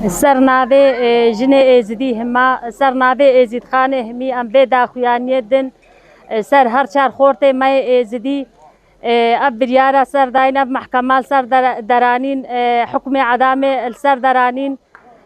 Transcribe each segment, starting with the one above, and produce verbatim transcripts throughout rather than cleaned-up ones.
Ser navê, e, jinê Êzidî hima, ser navê Êzîdxanê himî em vê daxuyaniyê din, e, ser her çar xortê me yê Êzidî, e, ev biryara ser dayîn, ev mehkema li ser dera-, deranîn, e, hukmê edamê li ser deranîn,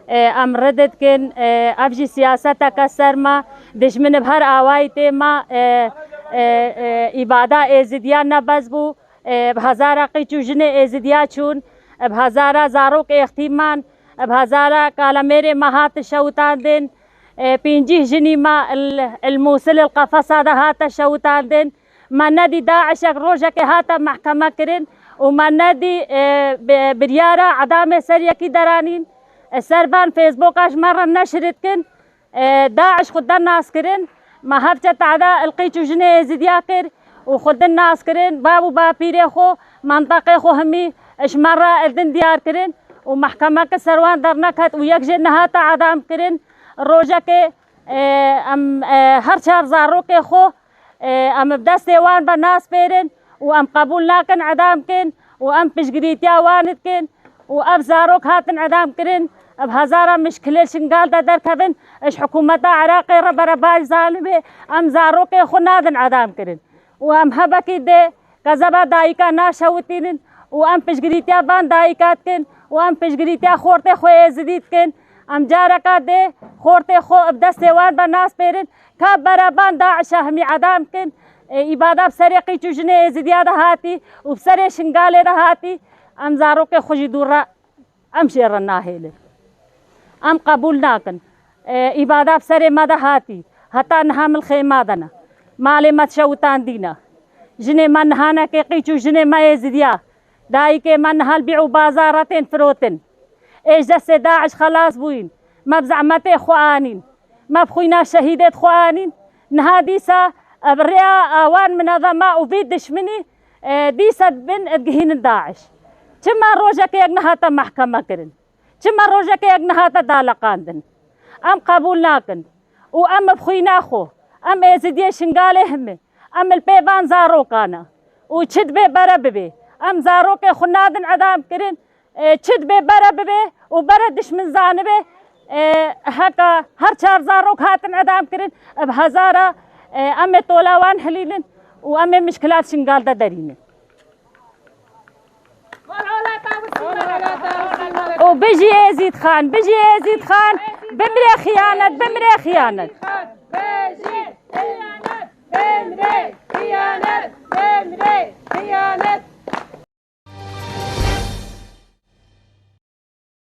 e, em red dikin, e, ev jî siyaseteke ser me, dijmin bi her awayî tê me, e, e, e, îbada Êzidiya ne bes bû, e, bi hezara qîç û jinê Êzidiya çûn, e, bi hezara zarok êxtî man, e, bi hezara kalemêrê me hatin şewitandin, e, pêncî jinî me il, il Mûsil il qefesa de hate şewitandin. Me nedî DAIŞek rojekê hate mehkeme kirin û me nedî, e, bi, biryara edamê ser yekî deranîn. E, ser van Facebooka ji me re neşir dikin. E, DAIŞ xwe de nas kirin. Me hevçe tehde il qîç û jinê Êzidiya kir û xwe din nas kirin. Bav û bapîrê xwe, menteqê xwe himî ji me re il din diyar kirin û mehkemeke ser wan derneket û yek jê nehate edam kirin. Rojekê, e, em, e, her çar zarokê xwe, e, em bi destê wan ve nas pêrin û em qebûl nakin edam kin û em piştgirîtiya wan dikin û ev zarok hatin edam kirin, bi hezara mişkilê Şingal de derkevin, ji hikûmeta Iraqê re berebaş zanibê, em zarokê xwe nadin edam kirin û em hebekî dê kezeba dayika naşewitînin û em piştgirîtiya van dayika dikin û em piştgirîtiya xortê xwe Êzidî dikin. Em careka dê xortê xwe bi destê wan ve nas pêrin. Ka berevan DAIŞa himî edam kin, e, îbada bi serê qîç û jinê Êzidiya de hatî û bi serê Şingalê de hatî, em zarokê xwe jî dûr re, em jê re nahêlin. Em qebûl nakin. E, îbada bi serê me de hatî. Heta niha min xêma de ne. Malê me şewitandîne. Jinê me nihanekê qîç û jinê me Êzidiya. Dayikê me niha li bî û bazar re tên firotin. Ê ji destê DAIŞ xelas bûyîn. Me bi zehmetê xwe anîn. Me bi xwîna şehîdê xwe anîn. Niha dîsa, e, bi rêya, e, wan minezema û vî dişminî, e, dîsa dibin, e, digihînin DAIŞ. Çima rojeke yek nehate mehkeme kirin? Çima rojeke yek nehate daleqandin? Em qebûl nakin. Û em bi xwîna xwe, em Êzidiyê Şingalê hime, em li pê van zarokan e. Û çi dibê bere bibê. Em zarokê xwe nadin edam kirin, e, çi dibê bere bibê û bere dişmin zanibe, e, heka her çar zarok hatin edam kirin, bi hezara, e, em ê tola wan hilînin û em ê mişkilat Şingal de derînin. û bijî Êzîd Xan, bijî Êzîd Xan, bimrê xiyanet, bimrê xiyanet.